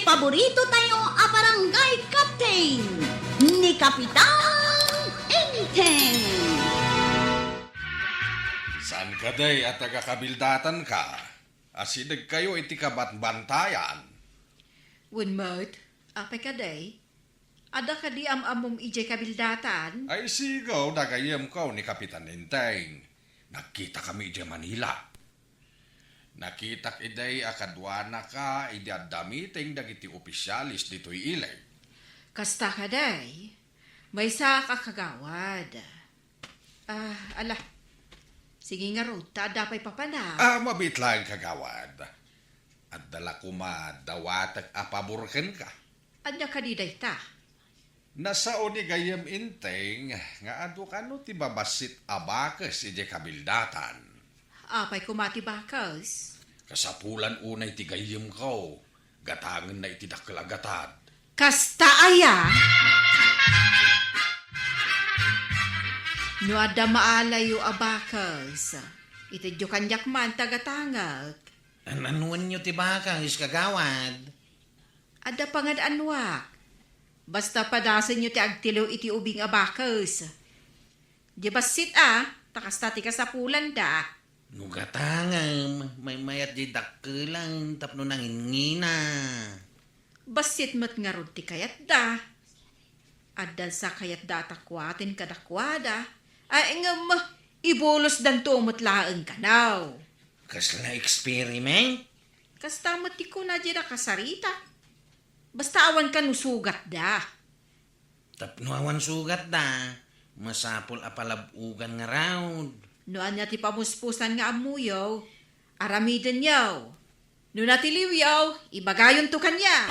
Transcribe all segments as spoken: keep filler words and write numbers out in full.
Paborito tayo a barangay captain, ni Kapitan Enteng. Saan kadi a taga-Kabildatan ka? Asideg kayo iti kabanbantayan. Wen met, apay kadi? Adda kadi am-ammom idiay Kabildatan? Ay, sigaw, dagayyemko ni Kapitan Enteng. Nagkitakami idiay Manila. Nakitak idi a kaduanaka idi adda meeting dagiti opisyales ditoy Ilig. Kasta kadi? Maysaak a kagawad. Ah, ala. Sige ngarud, ta adda pay papanak. Ah, mabiit laeng, kagawad. Adda la koma dawatek a pabor kenka. Ania kadi dayta? Nasao ni gayyem Enteng nga adu kano ti babassit a bakes idiay Kabildatan. Apay koma ti bakes? Kasapulan unay ti gayyemko, gatangenna iti dakkel a gatad. Kasta aya? No adda maalayyo a bakes, itedyo kaniak man ta gatangek. An-anuenyo ti bakes, kagawad? Adda pangan-anuak. Basta padasenyo ti agtiliw iti ubing a bakes. Di bassit a, ta kasta ti kasapulanda. No gatangem, maymayat di dakkelan tapno nanginngina. Bassit met ngarud ti kayatda. Addan sa kayatda a takuaten kadakuada. Ay, ngem, ibulosdanto met laeng kano. Kasla experiment? Kasta met ti kuna diay a kasarita. Basta awan kano sugatda. Tapno awan sugatda, masapul a palab-ogan ngarud. No ania ti pamuspusan nga ammoyo, aramidenyo. No natiliwyo, ibagayonto kaniak.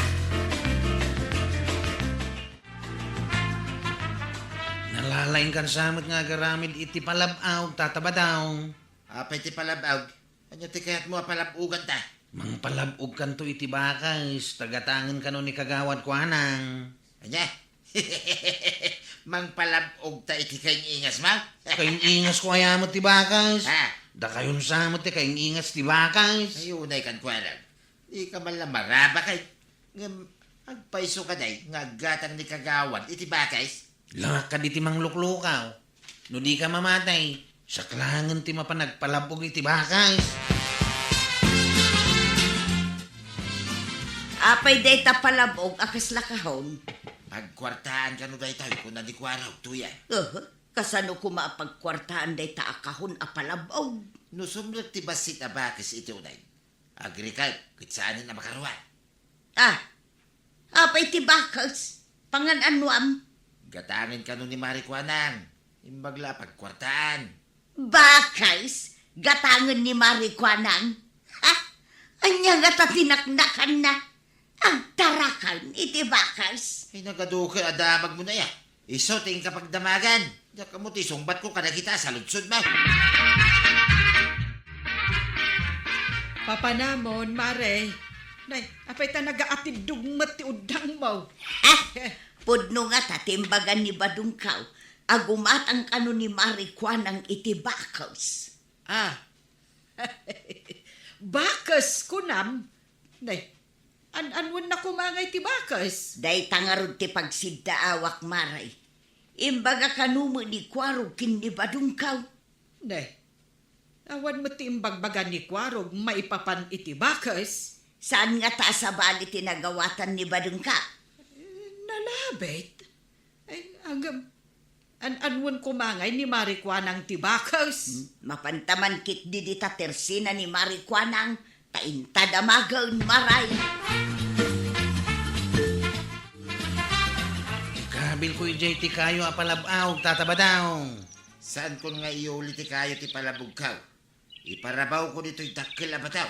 Nalalaingkan sa met nga agaramid iti palab-og, Tata Badong. Apay ti palab-og? Ania ti kayatmo a palab-oganta? Mangpalab-ogkanto iti bakes, ta gatangen kano ni Kagawad Kuanang. Ania? Mangpalab-ogta iti kaing-ingasmo? Kaing-ingasko aya met ti bakes. Ha? Dakayon sa met ti kaing-ingas ti bakes. Ay, unay kan kuarag. Dika man la maraba kay. Ngem, agpayso kadi nga aggatang ni Kagawad iti bakes? Langak kaditi mangluklukaw. No dika mamatay, saklangen ti mapan agpalab-og iti bakes. Apay dayta palab-og a kasla kahon? Pagkuartaan kano daytoy, kuna ni Kuarog, tuya. Aha, kasano koma a pagkuartaan dayta a kahon a palab-og? No sumrek ti bassit a bakes iti uneg, agrikep ket saanen a makaruar. Ah, apay ti bakes? Pangan-anuam? Gatangen kano ni Mari Kuanang. Imbag la a pagkuartaan. Bakes? Gatangen ni Mari Kuanang? Ha? Ania ngata ti naknakanna? Agtarakan iti bakes? Ay, nagaduke a damagmo aya. Isu ti inka pagdamagan. Diak ammo ti isungbatko kadagita a saludsodmo. Papanamon, Mare. Nay, apay ta nagaatiddog met ti uddangmo? Ah, pudno ngata ti imbagan ni Badongkaw a gumatang kano ni Mari Kuanang iti bakes. Ah, bakes, kunam? Nay, an-anuenna koma ngay ti bakes? Dayta ngarud ti pagsiddaawak, Mare. Imbaga kano met ni Kuarog ken ni Badongkaw. Nay, awan met ti imbagbaga ni Kuarog maipapan iti bakes. Saan ngata a sabali ti nagawatan ni Badongkaw? Eh, nalabit. Ay, agam, an-anuan koma ngay ni Mari Kuanang ti bakes? Hmm, mapanta man ketdi dita tersina ni Mari Kuanang, ta inta damagen, Mare. Ikabilko idiay ti kayo a palab-og, Tata Badong. Saankon nga iuli ti kayo ti palab-ogko? Iparabawko ditoy dakkel a bataw.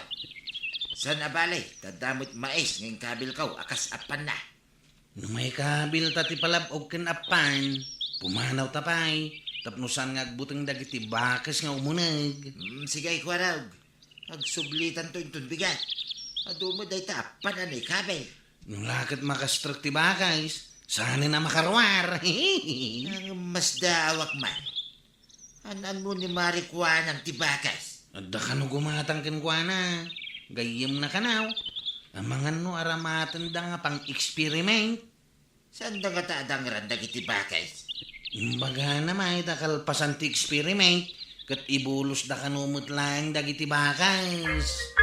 Saan a bale, ta adda met mais nga inkabilko a kas appanna. No maikabilta ti palab-og ken appan, pumanawta pay, tapno saan nga agbuteng dagiti bakes nga umuneg. Mm, sige, Kuarog. Agsublitanto inton bigat. Adu met dayta appan a naikabil. No la ket makastrek ti bakes, saanen a makaruar. Ang masdaawak man. An-ano ni Mari Kuanang ti bakes? Adda kano gumatang kenkuana. Gayyemna kanaw. Amangan no aramatenda nga pang-experiment. Saanda ngata a dangeran dagiti bakes? Imbagana met a kalpasan ti experiment, ket ibulosda kano met laeng dagiti bakes.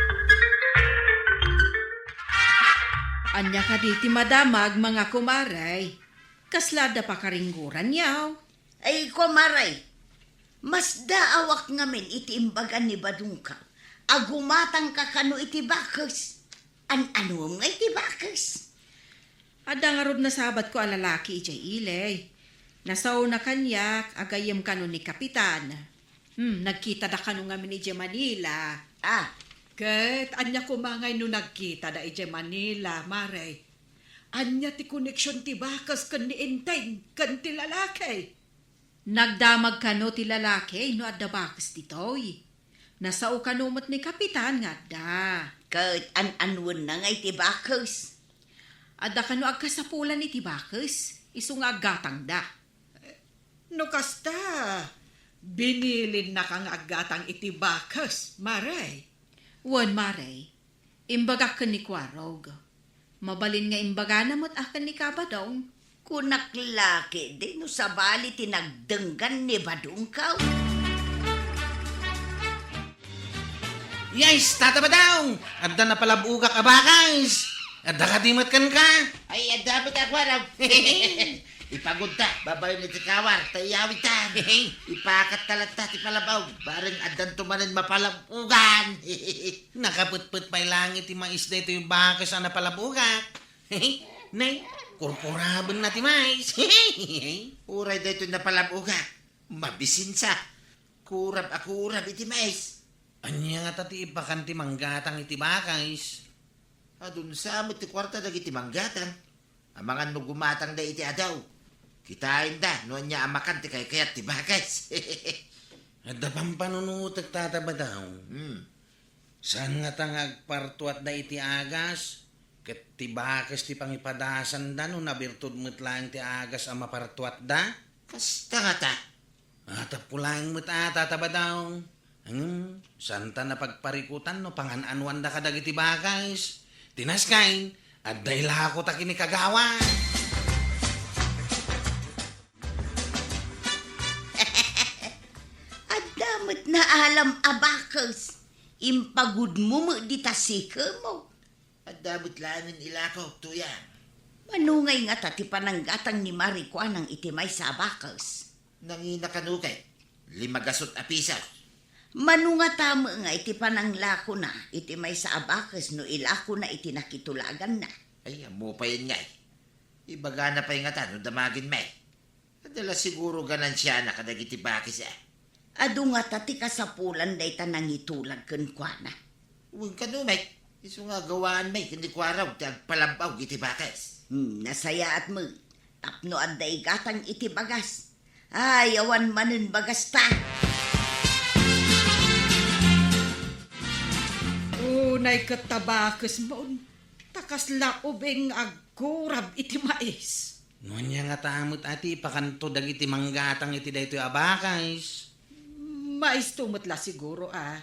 Ania kadi ti madamag, mga kumare? Kasla adda pakaringgoranyo? Ay, kumare, masdaawak ngamin iti imbaga ni badongko a gumatangka kano iti bakes. An-anuem nga iti bakes? Adda ngarud nasabatko a lalaki idiay ili. Nasaona kaniak a gayyem kano ni Kapitan. Hmm, nagkitada kano ngamin idiay Manila. Ah. Ket ania koma ngay no nagkitada idiay Manila, mare? Ania ti koneksion ti bakes ken ni Enteng ken ti lalaki? Nagdamag kano ti lalaki no adda bakes ditoy. Nasao kano met ni Kapitan nga adda. Ket an-anuenna ngay ti bakes? Adda kano agkasapulan iti bakes, isu nga aggatangda. No kasta, binilinnaka nga aggatang iti bakes, mare? Wen, mare. Imbagak ken ni Kuarog. Mabalin nga imbagana met a ken ni Kabadong. Kunak la ketdi no sabali ti nagdenggan ni badongko. Yes, Tata Badong! Adda napalab-ogak a bakes! Adda kadi met kenka? Ay, adda met a Kuarog. Ipagudta babaen iti kawar ta iyawidtan. Ipakatta latta ti palab-og bareng addanto manen mapalab-ogan. Nakapetpet pay laeng iti mais daytoy bakes a napalab-ogak. Nay, kurkurabenna ti mais. Uray daytoy napalab-ogak, mabisinsa. Kurab a kurab iti mais. Ania ngata ti ipakan ti manggatang iti bakes? Adunsa met ti kuarta dagiti manggatang. Amangan no gumatangda iti adaw. Kitaenda no ania a makan ti kaykayat ti bakes. Adda pampanunotek, Tata Badong. Hmm. Saan ngata nga agpartuatda iti agas, ket ti bakes ti pangipadasanda no nabirtud met laeng ti agas a mapartuatda? Kasta ngata. Ah, tapno laeng met a, Tata Badong. Ngem, saanta napagparikutan no pangan-anuanda kadagiti bakes. Ti naskayen, adda ilakota ken ni Kagawad. Adda met naalam a bakes. Impagudmo met dita sikemo. Adda met laengen ilako, Tuyang. Mano ngay ngata ti pananggatang ni Mari Kuanang iti maysa a bakes? Nangina kano ket lima gasut a pisos. Mano ngata met ngay ti pananglakona iti maysa a bakes no ilakona iti nakitulaganna? Ay, ammo payen ngay. Ibagana pay ngata no damagen met. Adda la siguro ganansiana kadagiti bakes, a. Adu ngata ti kasapulan dayta nangitulag kenkuana? Wen kano met, isu nga agawaan met ken ni Kuarog ti agpalab-og iti bakes. Hmm, nasayaat met. Tapno adda igatang iti bagas. Ay, awan manen bagasta. Unay ket ta bakes mon, ta kasla ubing nga agkurab iti mais. No ania ngata met a ti ipakanto dagiti manggatang iti daytoy a bakes? Maisto met la siguro, a.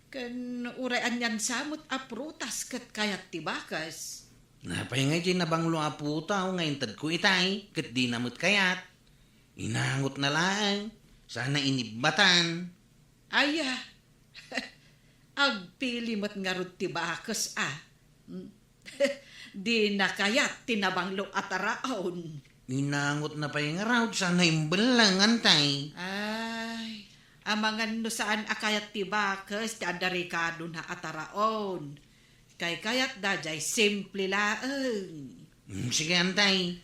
Ken uray anian sa met a prutas ket kayat ti bakes. Napay nga idiay nabanglo a putaw nga intedko itay, ket dina met kayat. Inangotna laeng, sana inibbatan. Aya, agpili met ngarud ti bakes, a. Dina kayat ti nabanglo a taraon. Inangotna pay ngarud, sana imbelleng, antay. Ay, amangan no saan a kayat ti bakes ti adda rekadona a taraon. Kaykayatda jay simple laeng. Mm, sige, antay.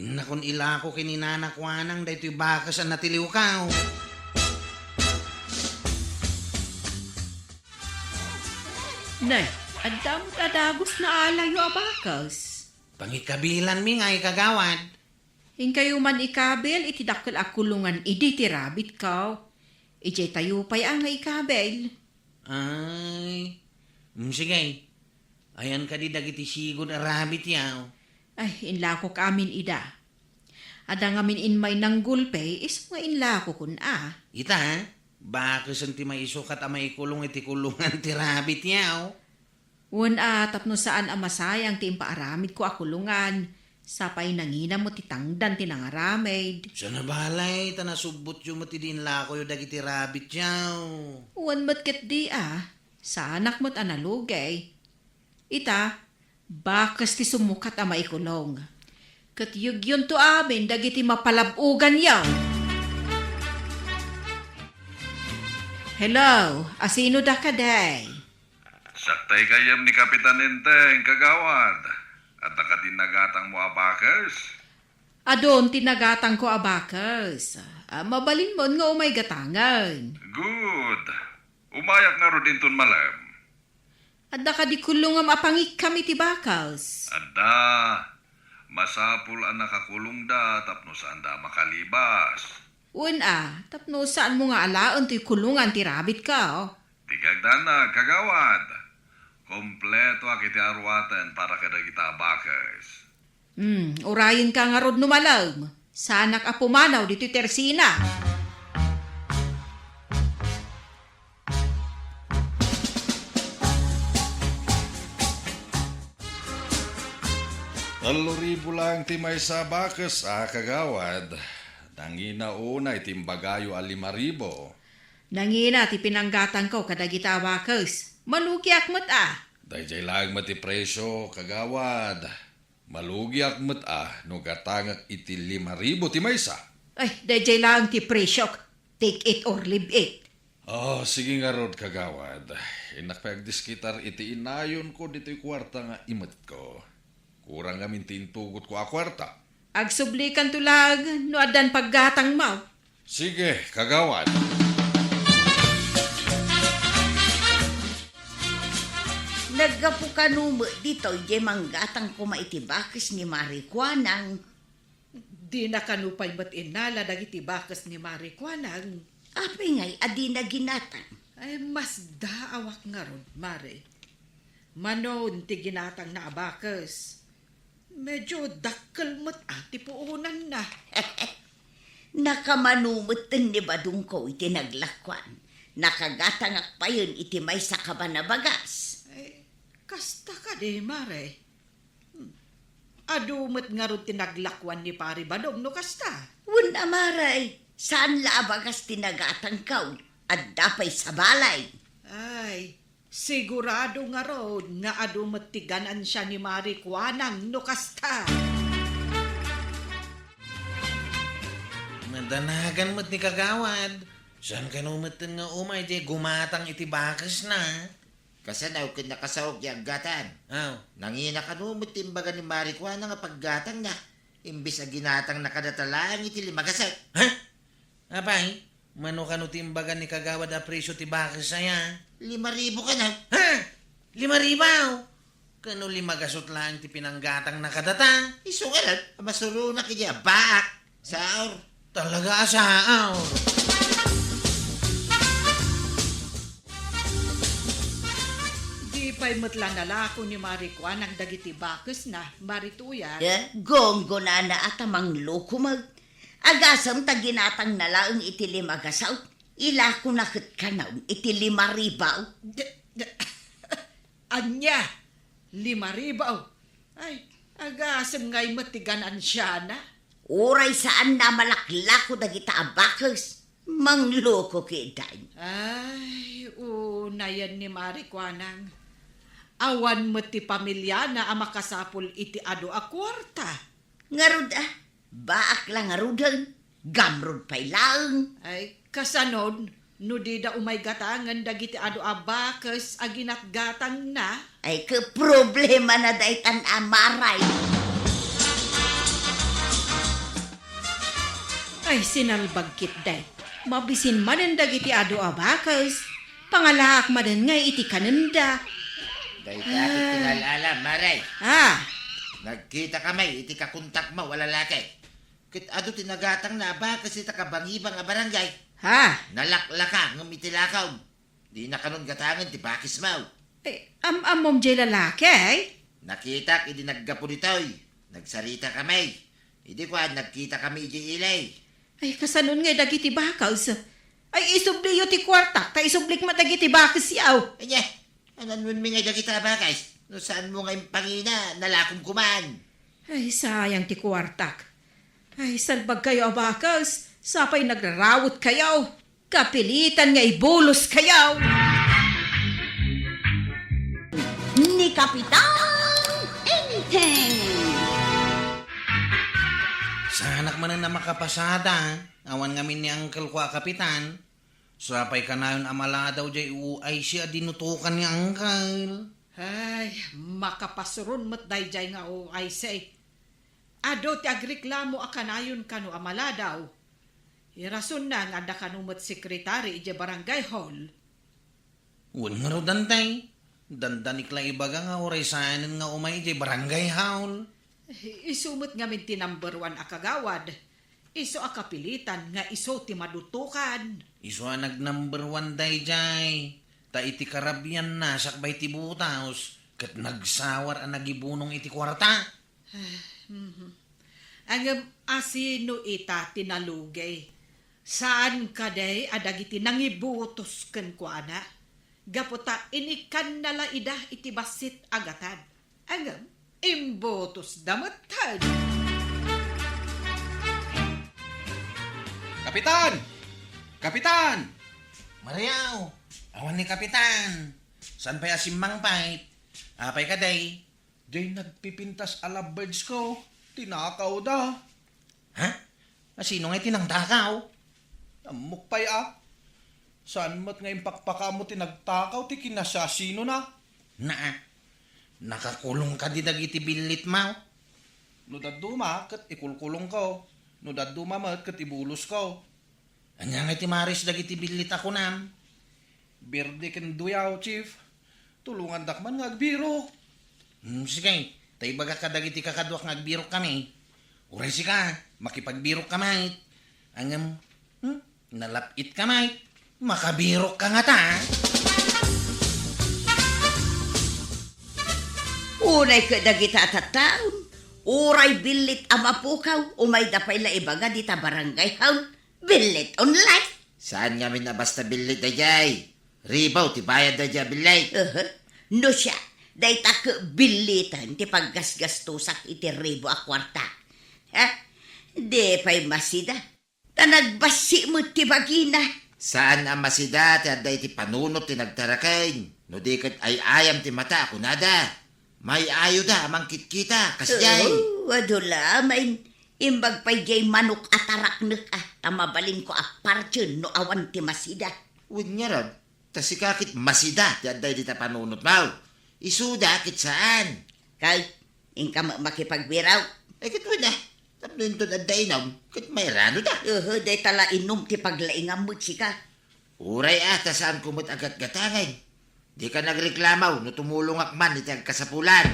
Innakon ilako ken ni Nana Kuanang daytoy bakes a natiliwkaw. Nay, adda met a dagus nga alayo a bakes. Pangikabilanmi ngay, Kagawad. Inkayo man ikabil iti dakkel a kulongan idi ti rabbitko. Idiay tayo pay a nga ikabil. Ay, mm, sige. Ayan kadi dagiti sigud a rabbit yaw. Ay, inlakok amin ida. Adda ngamin immay nanggulpe, isu nga inlakokon a. Ita, bakesen ti maisukat a maikulong iti kulongan ti rabbit yaw. Wen a, tapno saan a masayang ti impaaramidko a kulongan, sapay nangina met ti tangdan ti nangaramid. Saan a balay, ta nasubbotyo met idi inlakoyo dagiti rabbityo. Wen met ketdi a, saanak met a nalugey. Ita, bakes ti sumukat a maikulong. Ket yugyonto amin dagiti mapalab-oganyo. Hello, asino da kadi? Saktay gayyem ni Kapitan Enteng, kagawad. Adda kadi nagatangmo a bakes? Adun ti nagatangko a bakes. Ah, mabalinmon nga umay gatangen. Good. Umayak ngarud inton malem. Adda kadi kulongam a pangikkam iti bakes? Adda. Masapul a nakakulongda tapno saanda a makalibas. Wen a, tapno saanmo nga alaen toy kulongan ti rabbitko. Ti kagdanag, kagawad. Kompletoak iti aruaten para kadagita a bakes. Hmm, urayenka ngarud no malem. Saanak a pumanaw ditoy tersina. Tallo ribu laeng ti maysa a bakes a, kagawad. Nangina unay ti imbagayo a lima ribu. Nangina ti pinanggatangko kadagita a bakes. Malugiak met a. Daydiay laeng met ti presio, kagawad. Malugiak met a no gatangek iti lima ribu ti maysa. Ay, daydiay laeng ti presiok. Take it or leave it. Oh, sige ngarud, kagawad. Innak pay agdiskitar iti inayonko ditoy kuarta nga imetko. Kurang ngamin ti intugotko a kuarta. Agsublikanto laeng no addan paggatangmo. Sige, kagawad. Naggapu kano met ditoy diay manggatang koma iti bakes ni Mari Kuanang? Dina kano pay met innala dagiti bakes ni Mari Kuanang? Apay ngay a dina ginatang? Ay, masdaawak ngarud, Mari. Manon ti ginatangna a bakes? Medyo dakkel met a ti puonanna. Nakamano metten ni Badongko iti naglakuan. Nakagatangak payen iti maysa ka banabagas. Ay, kasta kadi, Mare? Hmm. Adu met ngarud ti naglakuan ni Pari Badong no kasta? Wen a, Mare, saan la a bagas ti nagatangko. Adda pay sa balay. Ay, sigurado ngarud nga adu met ti ganansia ni Mari Kuanang no kasta. Nadanagan met ni Kagawad. Saan kano metten nga umay diay gumatang iti bakesna? Kasano ket nakasaok diay aggatang? Aw. Nangina kano met ti imbaga ni Mari Kuanang a paggatangna, imbes a ginatangna kadata laeng iti lima gasat. Ha? Apay, mano kano ti imbaga ni Kagawad a presio ti bakes aya? Lima ribu kano. Ha? Lima ribu? Kano lima gasut laeng ti pinanggatangna kadata? Isu ngarud a masuronak idiay abbaak. Saor. Talaga a saor. Di pay met la nalako ni Mari Kuanang dagiti bakesna, Mari Tuyang. Eh, gonggonana a ta mangloko met. Agasem ta ginatangna laeng iti lima gasut, ilakona ket kano iti lima ribu. De, de, ania? Lima ribu? Ay, agasem ngay met ti ganansiana. Uray saanna a malaklako dagita a bakes, mangloko ketdi. Ay, unayen ni Mari Kuanang. Awan met ti pamiliana a makasapul iti adu a kuarta. Ngarud a, baak la ngaruden, gamrud pay laeng. Ay, kasanon, no dida umay gatangen dagiti adu a bakes a ginatgatangna? Ay, ket problemana daytan a, Mare. Ay, sinalbag ketdi. Mabisin manen dagiti adu a bakes. Pangalaak manen ngay iti kanenda. Dayta ket ti naalala, Mare. Ah. Nagkita kami iti kakontakmo a lalaki. Ket adu ti nagatangna a bakes ita kabangibang a barangay. Ha? Nalaklaka ngem iti lakaw. Dina kanon gatangen ti bakesmo. Eh, am-ammom diay lalaki? Nakitak idi naggapu ditoy. Nagsarita kami. Idi kuan, nagkita kami idiay ili. Ay, kasanon ngay dagiti bakes? Ay, isubliyo ti kuartak, ta isublik met dagiti bakesyo. Anya? Ananwenmi ngay dagita a bakes? No saanmo nga impangina, nalakom koman. Ay, sayang ti kuartak. Ay, salbagkayo a bakes, sapay nagrarawetkayo. Kapilitan nga ibuloskayo. Ni Kapitan Anything. Saanak manen a makapasada, awan ngamin ni Uncle ko a kapitan. Sapay kanayon a maladaw jay U I C a dinutokan ni Uncle. Ay, makapasuron met dayjay nga U I C. Adu ti agreklamo a kanayon kano a maladaw. Irasonna nga adda kano met sekretari idiay barangay hall. Wen ngarud, Dante. Dandanik la ibaga nga uray saanen nga umay idiay barangay hall. Isu met ngamin ti number one a kagawad. Isu a kapilitan nga isu ti madutokan. Isu a nag-number one dayjay. Ta iti karabianna sakbay ti butos, ket nagsawar a nagibunong iti kuarta. Mhm. Ngem asino ita ti nalugey? Saan kadi a dagiti nangibutos kenkuana? Gapu ta inikkanna la ida iti bassit a gatad. Ngem imbutosda metten. Kapitan! Kapitan! Mariaw, awan ni Kapitan. Saan pay a simmangpet? Apay kadi? Jay nagpipintas a lovebirds ko, tinakawda. Ha? Asino ngay ti nangtakaw? Ammok pay a. Saan met nga impakpakaammo ti nagtakaw ti kinasiasinona? Naa, nakakulong kadi dagiti billitmo? No dadduma, ket ikulkulongko. No dadduma met, ket ibulosko. Ania ngay ti maris dagiti billit a kunam? Berde ken duyaw, Chief. Tulongandak man nga agbirok. Hmm, sige, ta ibagak kadagiti kakaduak nga agbirokkami. Uray sika, makipagbirokka met. Ngem, hmm, nalap-itka met. Makabirokka ngata. Unay ket dagita a tattaon, uray billit a mapukaw, umayda pay la ibaga dita barangay hall. Billit online. Saan ngamin a basta billit dayjay? Ribaw ti bayad dayjay a billit. Aha. No siak, dayta ket billiten ti paggasgastosak iti ribo a kuarta. Ha? Di pay masida. Ta nagbassit met ti bagina. Saan a masida ti adda iti panunot ti nagtaraken. No di ket ay-ayam ti mata a kunada. May-ayoda a mangkitkita, kasdiay. Oo, adu la, main-, imbag pay jay manok a taraknek, a, ta mabalinko a partien no awan ti masida. Wen ngarud, ta sika ket masida ti adda iti panunotmo. Isuda ket saan. Kay, inka ma-, makipagbirok. Ay, ket wen a, tapno inton adda inum, ket mairanoda. Uhu, dayta la inum ti paglaingam met sika. Uray a, ta saanko met a gatgatangen. Dika nagreklamo no tumulongak man iti agkasapulan.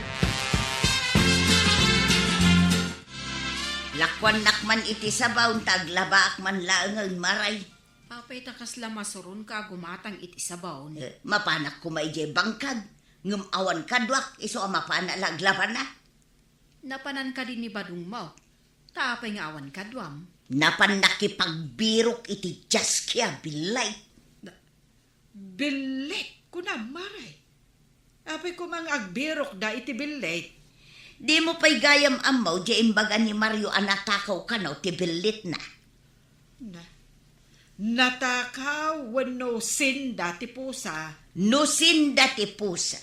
Lakuannak man iti sabaon ta aglabaak man laengen, Maray. Apay ta kasla masuronka a gumatang iti sabaon? Eh, mapanak koma idiay bangkag, ngem awan kaduak, isu a mapana la aglabana. Napanan kadi ni badongmo? Ta apay nga awan kaduam? Napan nakipagbirok iti jet ski a billit. Billit, kunam, Maray. Apay koma nga agbirokda iti billit? Dimo pay gayam ammo, di imbaga ni Mario a natakaw kano ti billitna. Na, natakaw wenno sinda ti pusa? No sinda ti pusa,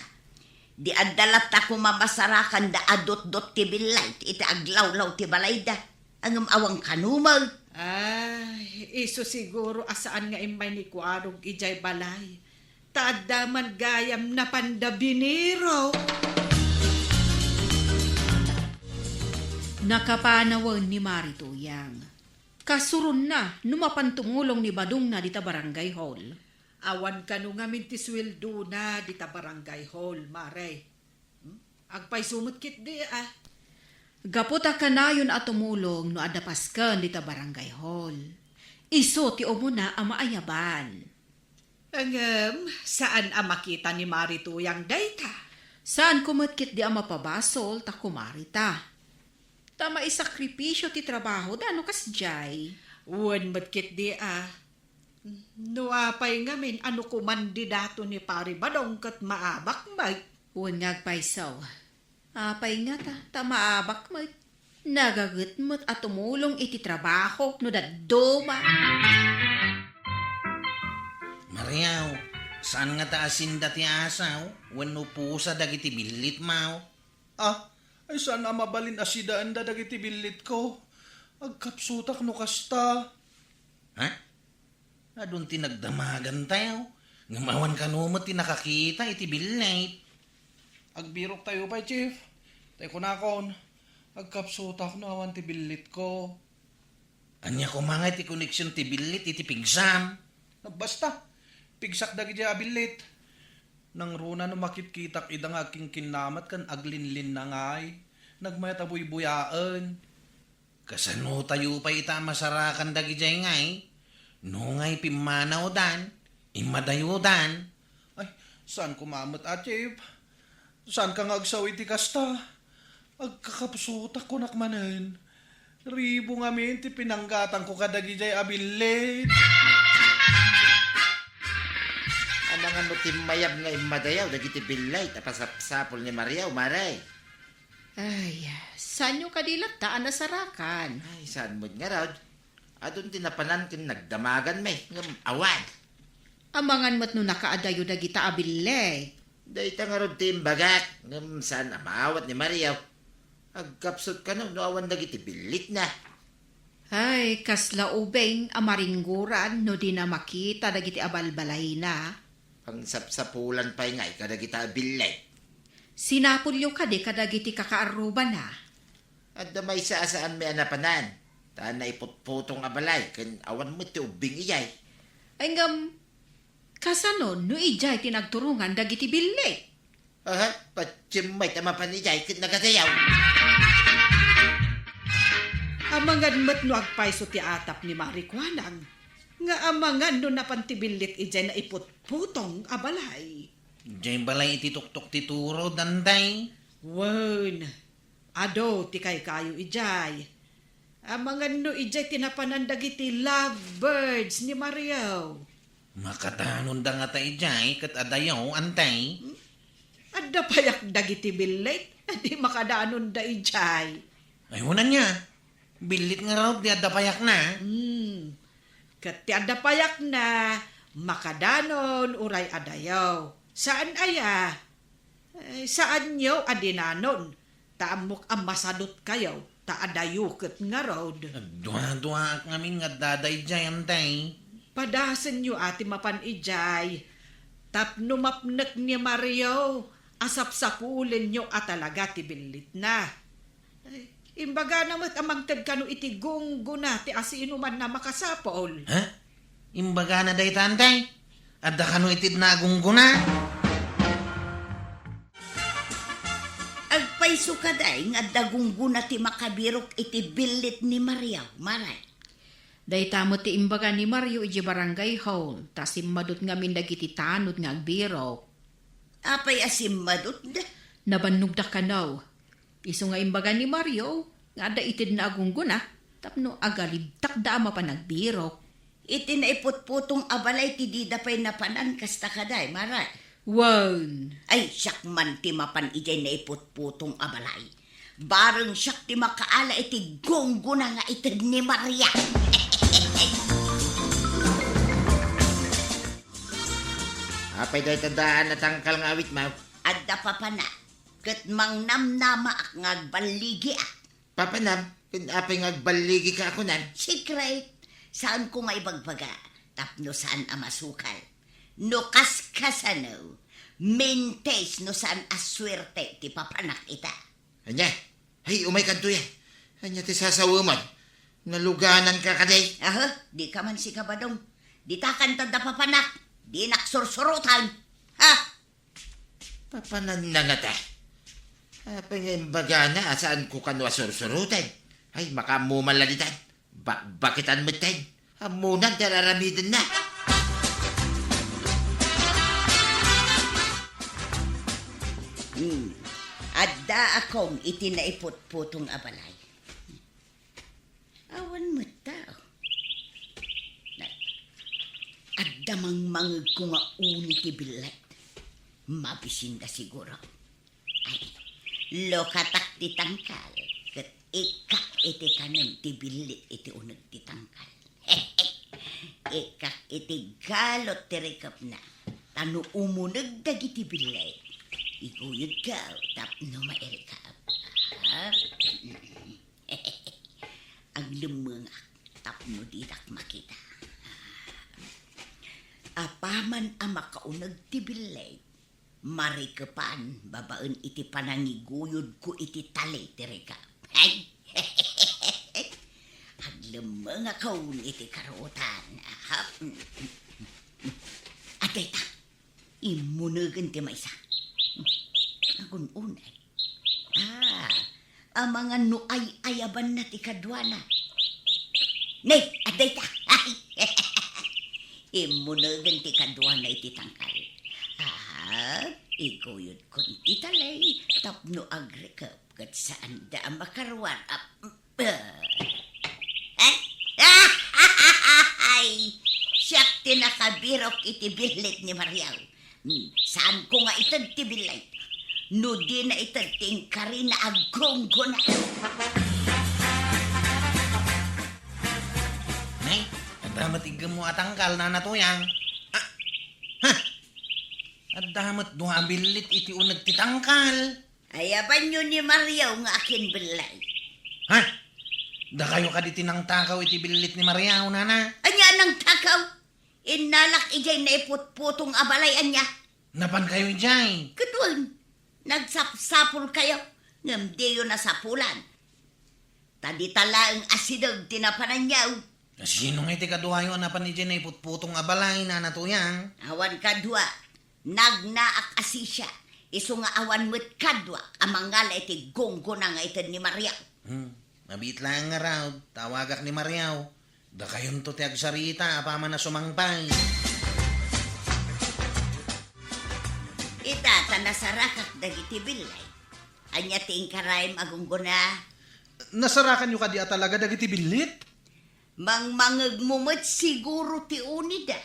di adda latta koma masarakanda a dotdot ti billit iti aglawlaw ti balayda. Ngem awan kano met. Ay, isu siguro a saan nga immay ni Kuarog idiay balay. Ta adda man gayam napanda binirok. Nakapanawen ni Mari Tuyang. Kasuronna no mapan tumulong ni badongna dita barangay hall. Awan kano ngamin ti suweldona dita barangay hall, Mare. Hmm? Agpayso met ketdi, a. Gapu ta kanayon a tumulong no adda pasken dita barangay hall. Isu ti umuna a maayaban. Ngem, saan a makita ni Mari Tuyang dayta? Saanko met ketdi a mapabasol ta kumari ta. Ta maisakripisio ti trabahoda no kasdiay. Wen met ketdi a. No apay ngamin a no kumandi dato ni Pari Badong ket maabak met? Wen nga agpayso. Apay ngata ta maabak met? Nagaget met a tumulong iti trabaho no dadduma. Mariaw, saan ngata a sinda ti asaw wenno pusa dagiti billit, maw? Ah, ay saan a mabalin a sidaenda dagiti billitko. Agkapsutak no kasta. Ha? Adun ti nagdamagantayo, ngem awan kano met ti nakakita iti billit. Agbiroktayo pay, Chief. Tay kunakon, agkapsutak no awan ti billitko. Ania koma nga iti koneksion ti billit iti pigsam? Basta, pigsak dagiti a billit. Nangruna no makitkitak ida nga agkinkinnamat ken aglinlinnangay, nagmayat a buybuyaen. Kasano tayo pay ita a masarakan dagidiay ngay? No ngay pimmanawdan, immadayodan. Ay, saan ko mamet, a, Chief? Saan ka nga agsaw iti kasta? Agkakapsutak kunak manen. Ribu ngamin ti pinanggatangko kadagidiay a billit. Amangan no timmayab nga immadayaw dagiti billit a pasapsapul ni Maria, Mare. Ay, saanyo kadi latta a nasarakan? Ay, saan met ngarud? Adun ti napanan ken nagdamagan met, ngem awan. Amangan met no nakaadayo dagita a billit. Dayta ngarud ti imbagak, ngem saan a maawat ni Maria. Agkapsut kano no awan dagiti billitna. Ay, kasla ubing a maringguran no dina makita dagiti abalbalayna. Pangsapsapulan pay ngay kadagita a billit. Sinapulyo kadi kadagiti kakaarrubana? Adda maysa a saanmi a napanan, ta naiputputong a balay ken awan met ti ubbing idiay. Ay, ngem, kasano no idiay ti nagturongan dagiti billit? Aha, patiem met a mapan idiay ket nagadayaw. Amangan met no agpayso ti atap ni Mari Kuanang, nga amangan no napan ti billit idiay naiputputong a balay. Diay balay iti tuktok ti turo, Dantay? Wen, adu ti kaykayo idiay. Amangan no idiay ti napanan dagiti lovebirds ni Mario. Makadanonda ngata idiay ket adayo, Antay? Hmm? Adda payak dagiti billit, di makadanonda idiay. Ay, wen ania? Billit ngarud ti adda payakna? Hmm. Ket ti adda payakna, makadanon uray adayo. Saan aya? Eh, saanyo a dinanon, ta ammok a masadutkayo, ta adayo ket ngarud. Agduaduaak ngamin nga adda daydiay, Antay. Padasenyo a ti mapan idiay, tapno mapnek ni Mario a sapsapulenyo a talaga ti billitna. Ay, imbagana met a mangted kano iti gunggona ti asinoman a makasapul. Ha? Imbagana dayta, Antay? Adda kano itedna a gunggona? Agpayso kadi nga adda gunggona ti makabirok iti billit ni Mario, Mare? Dayta met ti imbaga ni Mario idiay barangay hall, ta simmadut ngamin dagiti tanod nga agbirok. Apay a simmadutda? Nabannogda kano. Isu nga imbaga ni Mario nga adda itedna a gunggona tapno agalibtakda a mapan agbirok. Iti naiputputong a balay ti dida pay napanan, kasta kadi, Mare? Wen. Ay, siak man ti mapan idiay naiputputong a balay. Bareng siak ti makaala iti gunggona nga ited ni Maria. Apay dayta daan a tangkal nga awitmo? Adda papanak, ket mangnamnamaak nga agballigiak. Papanam, ken apay nga agballigika a kunam? Secret. Saanko nga ibagbaga, tapno saan a masukal. No kaskasano, mintis no saan a suerte ti papanak ita. Ania? Ay, umaykanto ya. Ania ti sasawemon? Nalugananka kadi? Aha, dika man sikabadong. Ditakan ta da papanak. Dinak sursurutan. Ha? Papananna ngata. Apay nga imbagana a saanko kano a sursurutan? Ay, makaammo man la ditan. Bakbakitan metten. Ammonan ti ar-aramidenna. Hmm. Addaakon iti naiputputong a balay. Awan met tao. Na-, Adda mangmangegko nga uni ti billit. Mabisinda siguro. Ay, lukatak ti tangkal, ket ikkak iti kanen ti billit iti uneg ti tangkal. Ikkak iti galot ti rikepna, ta no umuneg dagiti billit, iguyodko tapno mairikep. Ah? Aglemmengak tapno didak makita. Apaman a makauneg ti billit, marikepan babaen iti panangiguyodko iti tali ti rikep. Ay! Aglemmengak iti karuotan. Aha. Adda ita, immunegen ti maysa. Agun-uneg. Ah, amangan no ay-ayabanna ti kaduana. Ne, adda ita. Immunegen ti kaduana iti tangkal. Ah, iguyodkon ti tali tapno agrikep ket saanda a makaruar. Ah, ah. Ay, siak ti nakabirok iti billit ni Mario. Hmm, saanko nga ited ti billit. No dina ited ti inkarina a gunggona. Nay, adda met iggemmo a tangkal, Nana Tuyang. Ah, ha? Adda met dua a billit iti uneg ti tangkal. Ayabanyo ni Mario nga akin billit. Ha? Dakayo kadi ti nangtakaw iti billit ni Mario, Nana? Ania a nangtakaw? Innalak idiay naiputputong a balay, ania? Napankayo idiay? Ket wen, nagsapsapulkayo, ngem diyo nasapulan. Ta dita laeng asideg ti napananyo. Sino ngay ti kaduayo a napan idiay naiputputong a balay, Nana Tuyang? Awan kadua. Nagnaak a sisia. Isu nga awan met kaduak a mangala iti gunggona nga ited ni Mario. Hmm. Mabiit laeng ngarud, tawagak ni Mario. Dakayonto ti agsarita apaman a sumangpay. Ita, ta nasarakak dagiti billit. Ania ti inkarayam a gunggona? Nasarakanyo kadi a talaga dagiti billit? Mangmangegmo met siguro ti unida,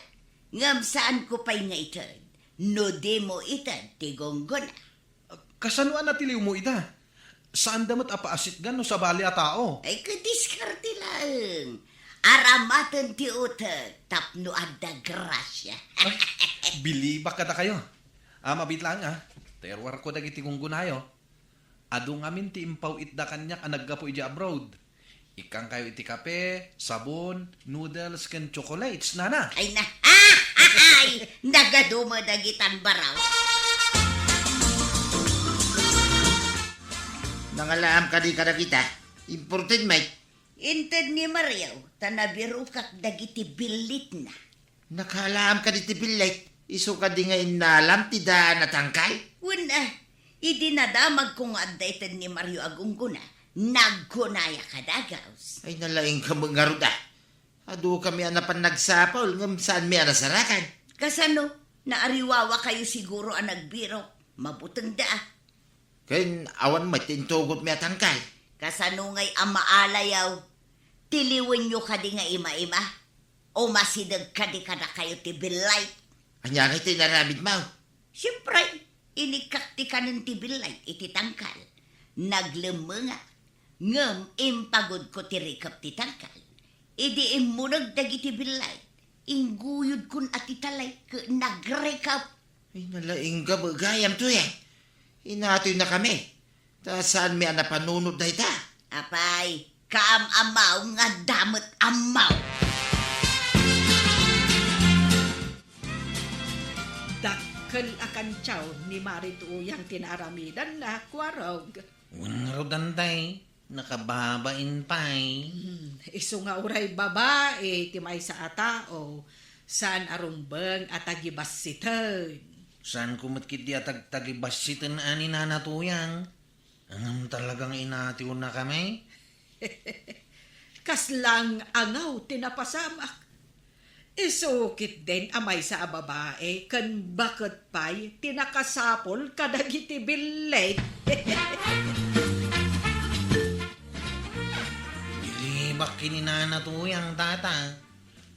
ngem saanko pay nga ited no dimo ited ti gunggona. Kasano a natiliwmo ida? Saanda met a paasitgan no sabali a tao. Ay, kadiskarte laeng. Aramaten ti utek tapno adda grasia. Ay, bilibak kadakayo. Ah, mabiit laeng, ah. Ta iruarko dagiti gunggonayo. Adu ngamin ti impaw-itda kaniak a naggapu idiay abroad. Ikkankayo iti kape, sabon, noodles, ken chocolates, Nana. Ay na, ay, nagadu met dagitan baraw. Nangalaam kadi kadagita? Imported, Mike. Inted ni Mario, ta nabirokak dagiti billitna. Nakalaam kadi ti billit, isu kadi nga innalam ti daan a tangkal? Wen, a, idi nadamagko nga adda ited ni Mario a gunggona, nagkunayak a dagaus. Ay, nalaingka met ngarud, a. Adu kami a napan nagsapul, ngem saanmi a nasarakan. Kasano? Naariwawakayo siguro a nagbirok. Mabutengda, a. Ken awan met ti intugotmi a tangkal. Kasano ngay a maalayaw? Tiliwenyo kadi nga ima-ima? O masideg kadi kadakayo ti billit? Ania ngay ti inaramidmo? Siempre, inikkak ti kanen ti billit iti tangkal. Naglemmengak, ngem impagudko ti rikep ti tangkal. Idi immuneg dagiti billit, ingguyodkon a ti talay ket nagrikep. Ay, nalaingka met gayam, Tuyang. Inatoynakami. Ta saanmi a napanunot dayta. Apay, kaam-amaw nga adda met ammaw. Dakkel a kantiaw ni Mari Tuyang ti naaramidanna, Kuarog. Wen ngarud, Antay. Nakababain pay. Hmm, isu nga uray babai ti maysa a tao, saan a rumbeng a tagibassiten. Saanko met ketdi a tagtagibassiten a ni Nana Tuyang. Ngem talaga nga inatiwnakami? Kasla nga angaw ti napasamak. Isu ketdin a maysa a babai ken baket pay ti nakasapul kadagiti billit. Bilibak ken ni Nana Tuyang, Tata.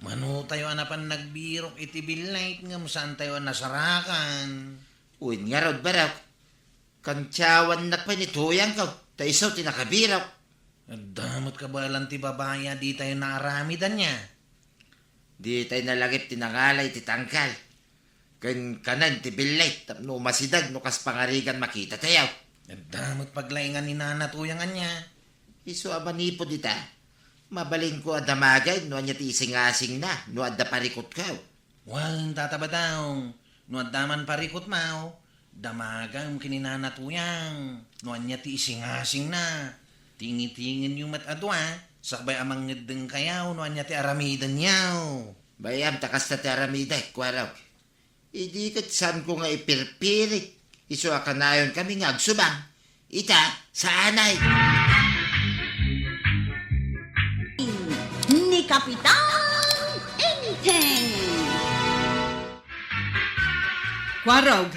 Manotayo a napan nagbirok iti billight ngem saantayo a nasarakan. Wen ngarud, Barok. Kantiawannak pay ni tuyangko, ta isu ti nakabirok. Adda met kabaelan ti babai a ditayo naaramidan nia. Ditay nalagip ti nangala iti tangkal. Ken kanen ti billight tapno umasideg no kas pangarigan makitatayo. Adda met paglaingan ni Nana Tuyang ania. Isu a manipud ita, mabalinko a damagen no ania ti isingasingna no adda parikutko. Wen, Tata Badong, no adda man parikutmo, damagam ken ni Nana Tuyang no ania ti isingasingna. Tingitingenyo met a dua, sakbay a mangngeddengkayo no ania ti aramidenyo. Bay-am ta kasta ti aramidek, Kuarog. Idi ket saanko nga ipirpirik, isu a kanayon kami nga agsubang. Ita, saanay. Ni Kapitan Enteng. Kuarog,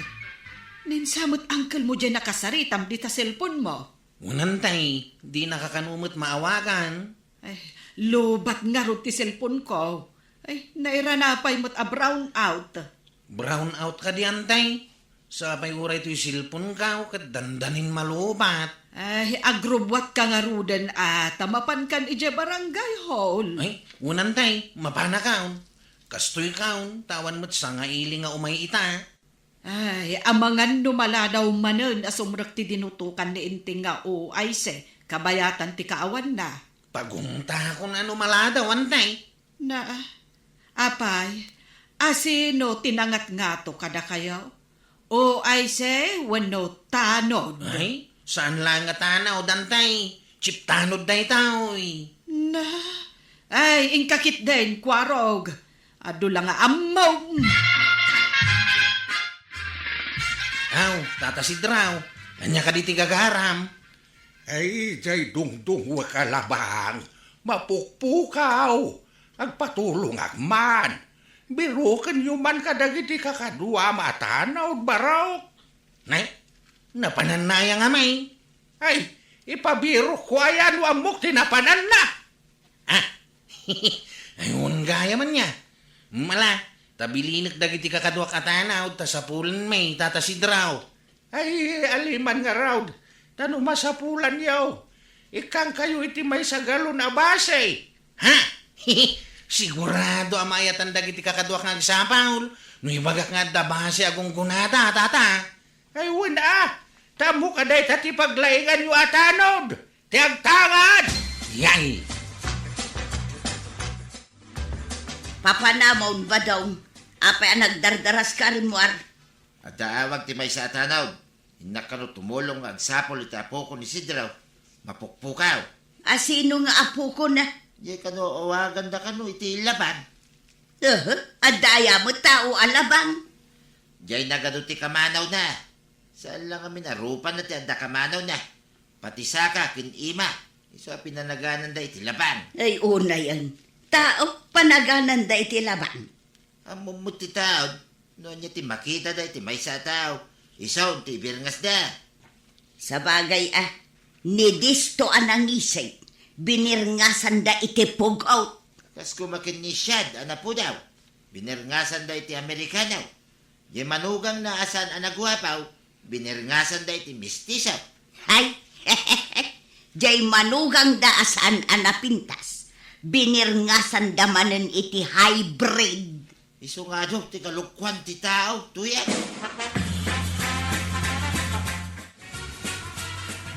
nensa met angkelmo diay nakasaritam dita cellphone mo? Wen, Antay, dinaka kano met maawagan. Ay, lobat ngarud ti cellphone ko. Ay, nairana pay met a brown out. Brown out kadi, Antay? Sapay uray toy cellphone ko ket dandanin malobat. Ay, agrubbuatka ngaruden a ta mapankan idiay barangay hall. Ay, wen, Antay, mapanakon. Kastoy kaon, ta awan met sangailing nga umay ita. Ay, amangan no maladaw manen a sumrek ti dinutokan ni Enteng nga O I C, kabayatan ti kaawanna. Pagungtakon a no maladaw, Antay. Na, apay, asino ti nangatngato kadakayo? O I C wenno tanod? Ay, saan laeng a tanod, Antay. Chief tanod daytoy. Na, ay, inka ketdin, Kuarog. Adu la nga ammom. Aw, Tata Sidraw, ania kadi ti gagaram? Ay, jay dungdungwek a labang, mapukpukaw, agpatulongak man. Birokenyo man kadagiti kakaduam a tanod, Barok. Nay, napananna aya nga may? Ay, ipabirokko aya no ammok ti napananna? Ah, ay, wen gayam ania. Mala, ta bilinek dagiti kakaduak a tanod ta sapulen mi, Tata Sidraw. Ay, aliman ngarud, ta no masapulanyo, ikkankayo iti maysa galon a base. Ha? Sigurado a maayatan dagiti kakaduak nga agsapul no ibagak nga adda base a gunggonada, Tata. Ay, wen a, ta ammok a dayta ti paglainganyo a tanod. Ti agtangad! Yay! Papanamon, Badong. Apay a nagdardaraska a rimmuar? Adda awag ti maysa a tanod. Innak kano tumulong nga agsapul iti apoko ni Sidraw. Mapukpukaw. Asino nga apokona? Di kano awaganda kano iti labang? Aha, adda aya met tao a labang? Diay nagadu ti kamanawna. Saan la ngamin a rupa na ti adda kamanawna. Pati saka ken ima, isu a pinanagananda iti labang. Ay, unayen. Tao, panagananda iti labang. Ammom met ti tao, no ania ti makitada iti maysa a tao, isu ti ibirngasda. Sabagay a, ni disto a nangisig, binirngasanda iti pugot. Kas koma ken ni Shad a napudaw, binirngasanda iti Amerikano. Diay manugangna a saan a naguapaw, binirngasanda iti mistiso. Hay! Diay manugangda a saan a napintas, binirngasanda manen iti hybrid. Isu nga adu ti kalokuan ti tao, Tuyang.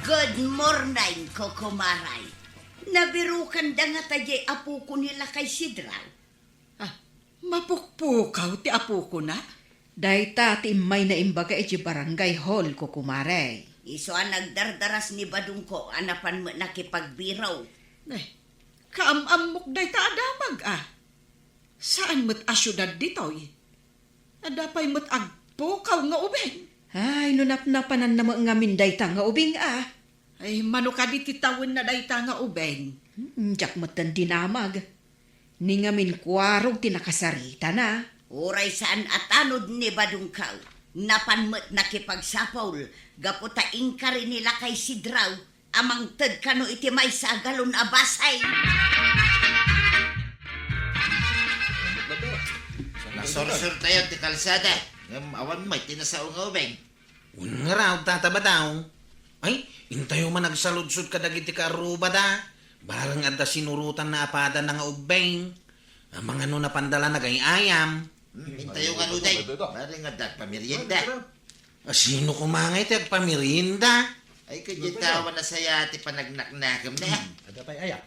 Good morning, Kokomaray. Nabirokanda ngata diay apoko ni Lakay Sidraw? Ah, mapukpukaw ti apokona? Dayta ti immayna imbaga iti barangay hall, Kokomaray. Isu a nagdardaras ni Badongko a napan met nakipagbiro. Eh, kaam-ammok dayta a damag, ah. Saan met a siudad ditoy? Adda pay met agpukaw nga ubing. Ay, no napnapananna met ngamin dayta nga ubing, ah. Ay, mano kadi ti tawenna dayta nga ubing? Hmm, diak metten dinamag. Ni ngamin Kuarog ti nakasaritana. Uray saan a tanod ni Badongko, napan met nakipagsapul gapu ta inkari ni Lakay Sidraw a mangted kano iti maysa a galon a basay. Asursurtayo ti kalsada, ngem awan met ti nasao nga ubing. Wen ngarud, Tata Badong. Ay, intayo man agsaludsod kadagiti kaarrubada. Bareng adda sinurotanna a padana nga ubbing. Amangan no napanda la nagay-ayam. Hmm, intayo ngarud, ay. Bareng adda agpamerienda. A, sino koma ngay ti agpamerienda? Ay, kadi tawa na saya ti panagnaknakemna. Hmm, adda pay aya?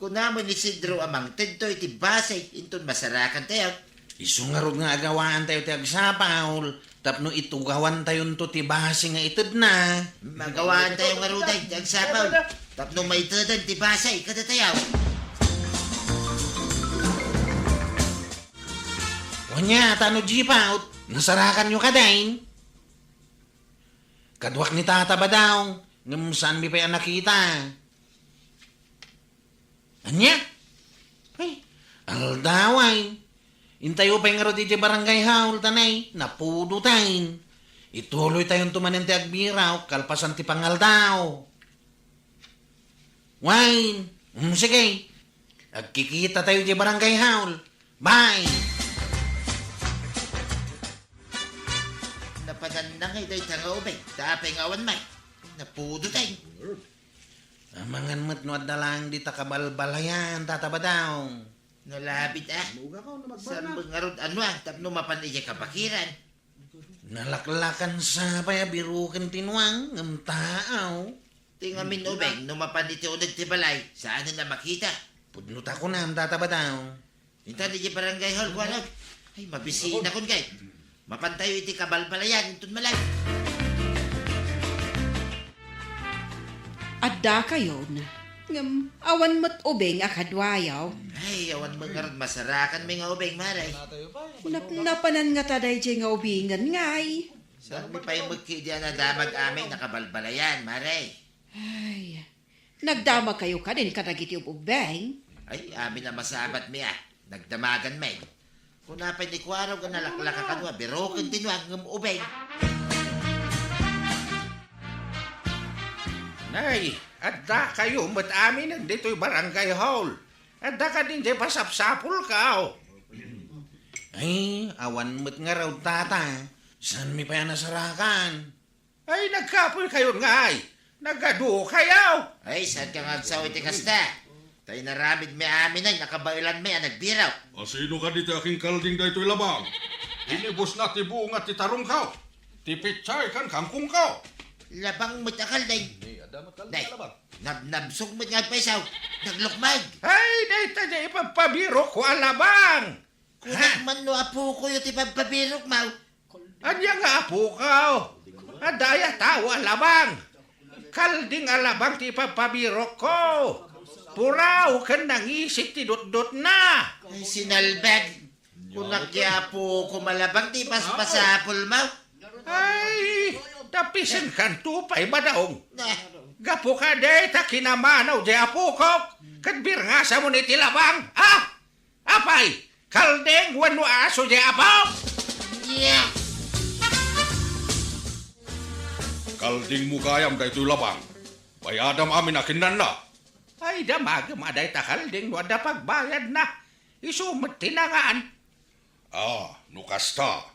Kuna man ni Isidro a mangtedto iti basig inton masarakantayo. Isu ngarud nga agawaantayo ti agsapul tapno itugawantayonto ti basig nga itedna. Magawaantayo ngarud, ay, ti agsapul tapno maiteden ti basig kadatayo. Wen nia, Tano Jipaut, nasarakanyo kadin? Kaduak ni Tata Badong, ngem saanmi pay a nakita. Ania? Ay, aldaw, ay. Intayo pay ngarud idiay barangay hall, ta nay, napudotayo. Ituloytayonto manen ti agbirok kalpasan ti pangaldaw. Wen, mm, sige. Agkikitatayo idiay barangay hall. Bye! Napananna ngay dayta nga ubing, ta apay nga awan met? Napudotayo. Amangan met no adda laeng dita kabalbalayan, Tata Badong. Nalabit, a. Saan met ngarud a nuang tapno mapan idiay kabakiran? Nalaklakan sa pay a biroken ti nuang, ngem taaw. Ti ngamin ubing, no mapan iti uneg ti balay, saanen a makita. Pudno ta kunam, Tata Badong. Intan idiay barangay hall, kunak. Ay, mabisiinakon ngay. Mapantayo iti kabalbalayan inton malag. Addakayon, ngem awan met ubing a kaduayo. Ay, awan met ngarud masarakanmi nga ubing, Mare. Napnapanan ngata daydiay nga ubingen ngay. Saanmi pay met kadi a nadamag amin a kabalbalayan, Mare? Ay, nagdamagkayo kadin kadagiti ub-ubbing? Ay, amin a masabatmi a nagdamagan met. Kuna pay ni Kuarog a nalaklaka kano a biroken ti nuang ngem ubing. Nay, addakayo met aminen ditoy barangay hall. Adda kadin diay pasapsapulko? Ay, awan met ngarud, Tata. Saanmi pay a nasarakan? Ay, nagkapoykayon ngay. Nagadukayo. Ay, saanka nga agsao iti kasta? Ta inaramidmi amin a nakabaelanmi a nagbirok. A, sino kadi ti akinkalding daytoy labang? Inibusna ti bunga ti tarongko, ti petsay ken kangkongko. Labang met a kalding. Nay, nabnabsog met nga agpayso. Naglukmeg. Ay, dayta diay ipagpabirokko a labang. Kunak man no apokoyo ti pagpabirokmo. Ania nga apoko? Adda aya tao a labang? Kalding a labang ti ipagpabirokko. Puraw ken nangisik ti dutdotna. Ay, sinalbag. Kunak ti apokom a labang ti paspasapulmo. Ay, tapisenkanto pay, Badong. Gapu kadi ta kinamanaw diay apokok, ket birngasamon iti labang, a? Apay, kalding wenno aso diay apok? Kaldingmo gayam daytoy labang. Bayadam amin a kinnanna. Ay, damagem a dayta kalding no adda pagbayadna. Isu met ti nangan. A, no kasta,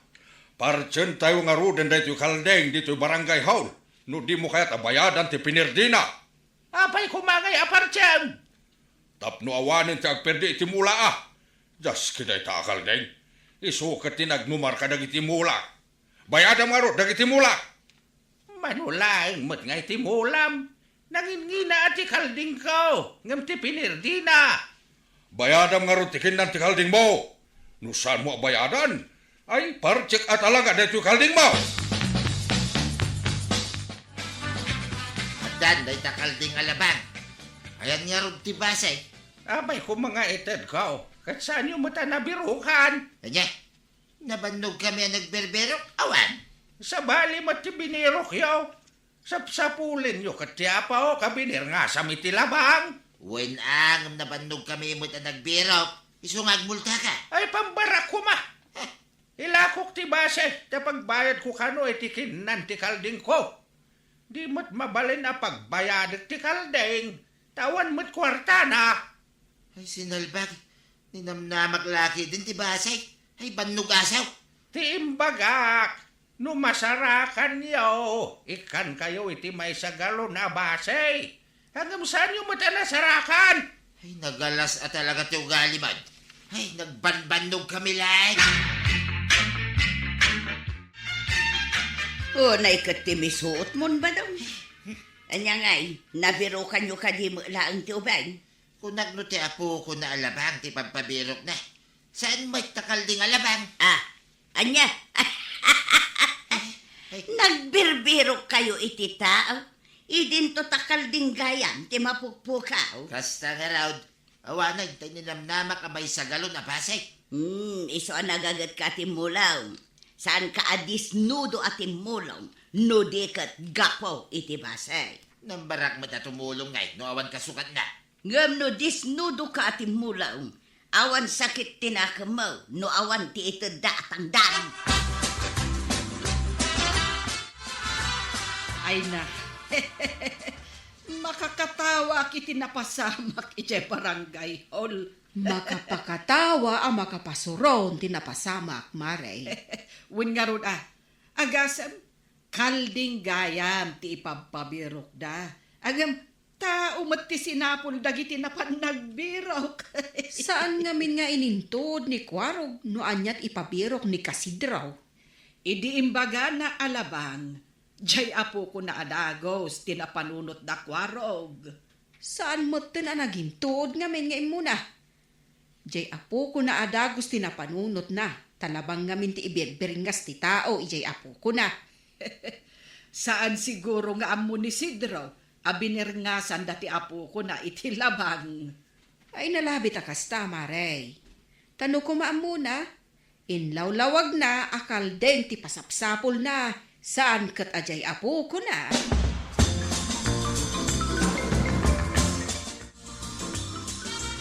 partsentayo ngaruden daytoy kalding ditoy barangay hall no dimo kayat a bayadan ti pinirdina. Apay koma ngay a partsem? Tapno awanen ti agperdi iti mula a. Diaski dayta a kalding. Isu ket ti nagnumar kadagiti mula. Bayadam ngarud dagiti mula. Mano laeng met nga iti mulam. Nanginngina a ti kaldingko, ngem ti pinirdina. Bayadam ngarud ti kinnan ti kaldingmo. No saanmo a bayadan, ay, partsek a talaga daytoy kaldingmo. Addan dayta kalding a labang. Ayan ngarud ti base? Apay koma nga itedko, ket saanyo met a nabirokan? Ania? Nabannogkami a nagbirbirok? Awan. Sabali met ti binirokyo. Sapsapulenyo ket ti apok a binirngasam iti labang. Wen a, ngem nabannogkami met a nagbirok. Isu nga agmultaka. Ay, pambarak koma. Ilakok ti base, ta pagbayadko kano iti kinnan ti kaldingko. Di met mabalin a pagbayadek ti kalding, ta awan met kuartana. Ay, sinalbag. Ninamnamak la ketdin ti base. Ay, bannog asaw. Ti imbagak, no masarakanyo, ikkankayo iti maysa galon a basi. Ngem saanyo met a nasarakan. Ay, nagalas a talaga ti ugali man. Ay, nagbanbannog kami laeng. Unay ket ti misuotmon, Badong. Ania ngay, nabirokanyo kadi met laeng ti ubing? Kunak no ti apokon a Alabang ti pagpabirokna. Saan met ta kalding a Alabang? Ah, ania? Ay. Nagbirbirokkayo iti tao? Idinto ta kalding gayam ti mapukpukaw. Kasta ngarud, awanen ta ininamnamak a maysa galon a basi. Hmm, isu a nagagetka a timmulong. Saanka a disnudo a timmulong no di ket gapu iti basi. Nambarak met a tumulong ngay no awan kasukatna. Ngem no disnudoka a timmulong, awan sakit ti nakemmo no awan ti itedda a tangdan. Ay na, makakatawaak iti napasamak idiay barangay hall. Makapakatawa a makapasuron ti napasamak, Mare. Wen ngarud a, agasem, kalding gayam ti ipabpabirokda. Ngem, tao met ti sinapul dagiti napan nagbirok. Saan ngamin nga inintuod ni Kuarog no ania ti ipabirok ni Kasidraw. Idi imbagana a Alabang, diay apokona a dagus ti napanunotda, Kuarog. Saan metten a nagintuod ngamin nga immuna. Diay apokona a dagus ti napanunotna, ta Alabang ngamin ti ibirbirngas ti tao idiay apokona. Saan siguro nga ammo ni Sidro a binirngasan dati apokona iti Alabang. Ay, nalabit a kasta, Mare. Ta no koma ammona, inlawlawagna a kalding ti pasapsapulna, saan ket a diay apokona.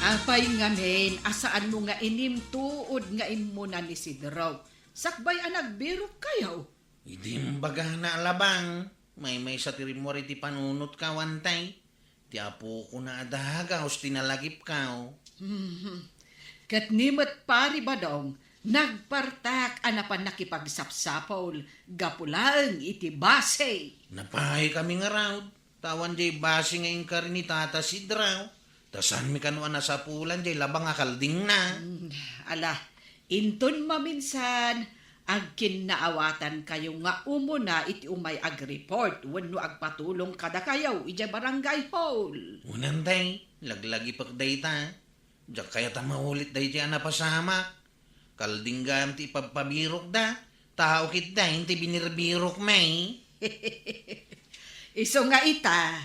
Apay ngamin a saanmo nga inimtuod nga immuna ni Sidro, sakbay a nagbirokkayo? Idi imbagana a Alabang, maymaysa ti rimmuar iti panunotko, awan tay. Ti apokona a dagus ti nalagipko. Mhm. Ket ni met, Pari Badong, nagpartak a napan nakipagsapsapul gapu laeng iti basi. Napaay kami ngarud, ta awan diay basi nga inkari ni Tata Sidro. Ta saanmi kano a nasapulan diay Alabang a kaldingna. Mm, ala, inton maminsan, agkinnaawatankayo nga umuna iti umay agreport wenno agpatulong kadakayo idiay barangay hall. Unan tay, laglagipek dayta. Diak kayat a maulit daydiay a napasamak. Kalding gayam ti ipabpabirokda, tao ketdi ti binirbirokmi. Isu nga ita,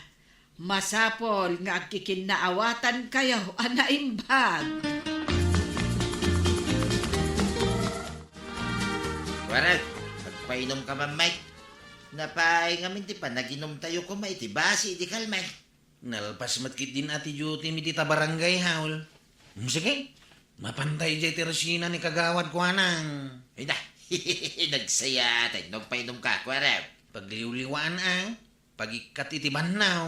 masapul nga agkikinnaawatankayo a naimbag. Warag, agpainumka man, Mike. Napaay ngamin ti panaginumtayo koma iti basi idi kalma. Nalpas met ketdin a ti duty mi dita barangay hall. Hmm, sige, mapantay idiay tersina ni kagawad kuanang. Ay na, nagsayaat no agpainumka, kuarem. Pagliwliwaan a, pagikkat iti bannaw.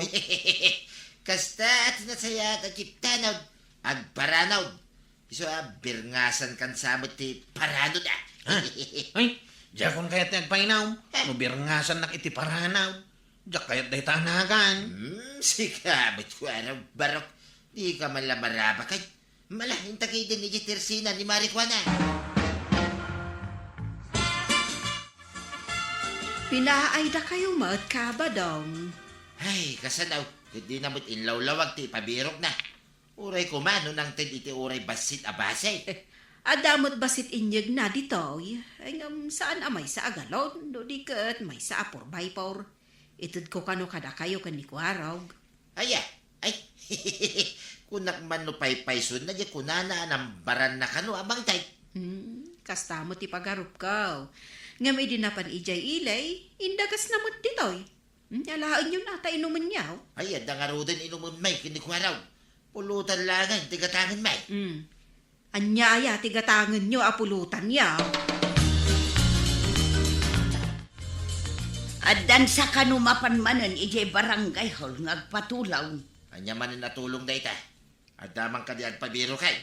Kasta ti nasayaat a kiptanod, agparanod. Isu a birngasankan sa met ti paranod a. Ha? Ay, diakon kayat ti agpainum. No birngasannak iti paranod. Diak kayat dayta a nagan. Hmm, sika met kuarem, barok. Dika man la marabak ay. Mala, inta ketdin idiay tersina ni Mari kuana. Pinaay dakayo met, Kabadong. Ay, kasano, ketdina met inlawlawag ti ipabirokna. Uray koma no nangted iti uray bassit a basi. Adda met bassit inyegna ditoy. Ay, ngem saan a maysa a galon, no di ket maysa a four by four. Itedko kano kadakayo ken ni Kuarog. Aya, ay, kunak man no paypayson na di kunana a nambaranna kano a mangted. Hmm, kasta met ti pagarupko. Ngem idi napan idiay ili, indagasna met ditoy. Hmm, alaenyon a ta inumenyo. Ay, adda ngaruden inumem, Mike, ken ni Kuarog. Pulutan laengen ti gatangen, Mike. Hmm. Ania aya ti gatangenyo a pulutanyo? Addan sa kano mapan manen idiay barangay hall nga agpatulong. Ania manen a tulong dayta? Adda man kadi agpabirokay?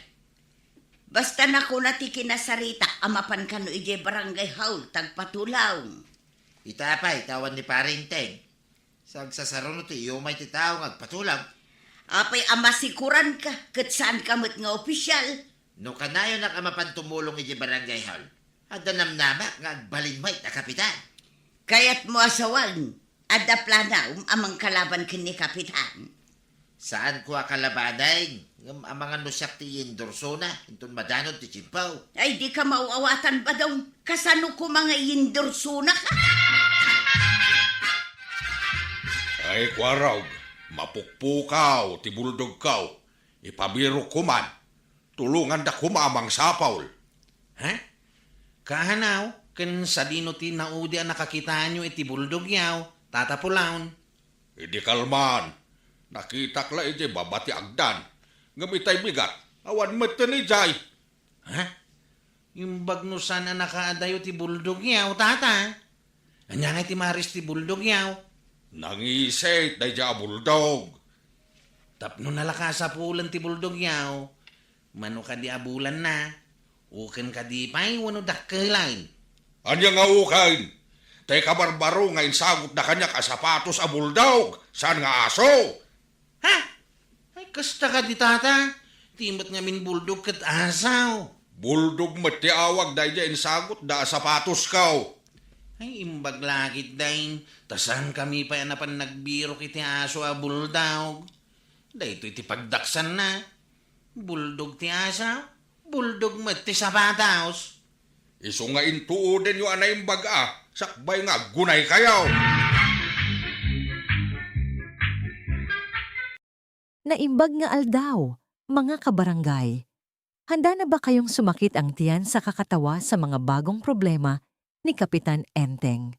Basta nakuna ti kinasaritak a mapan kano idiay barangay hall, tagpatulaw. Ita pay, tawan ni Pare Enteng. Sagsasaruno ti iyumay ti tao nga agpatulaw. Apay a masikuranka, ket saanka met nga opisyal? No kanayonak a mapan tumulong idiay barangay hall, adda namnamak nga agbalin met a kapitan. Kayatmo a sawen, adda planam a mangkalaban ken ni Kapitan? Saanko a kalabanen, ngem amangan no siak ti iyendorsona inton madanon ti tiempo. Ay, dika maaw-awatan, Badong. Kasano koma nga iyendorsonaka? Ay, kuarog, mapukpukaw ti buldogko. Ipabirokko man. Tulonganda koma a mangsapul. Ha? Kaanaw, ken sadino ti naudi a nakakitaanyo iti buldogyo, Tata Pulaon? Idi kalman, nakitak la idiay baba ti agdan, ngem itay bigat, awan metten idiay. Ha? Imbag no saan a nakaadayo ti buldogyo, Tata? Ania ngay ti maris ti buldogyo? Nangisit daydiay a buldog. Tapno nalakasapulen ti buldogyo, mano kadi a bulanna? Uken kadi pay wenno dakkelen? Ania nga uken? Tay kabarbaro nga insagutda kaniak a sapatos a buldog, saan nga aso. Ha? Ay, kasta kadi, Tata? Ti met ngamin buldog ket aso. Buldog met ti awag daydiay insagutda a sapatosko. Ay, imbag la ketdin, ta saankami pay a napan nagbirok iti aso a buldog. Daytoy ti pagdaksanna. Buldog ti aso, buldog met ti sapatos. Isu nga intuodenyo a naimbag a, sakbay nga aggunaykayo. Naimbag nga aldaw, mga kabarangay. Handa na ba kayong sumakit ang tiyan sa kakatawa sa mga bagong problema ni Kapitan Enteng?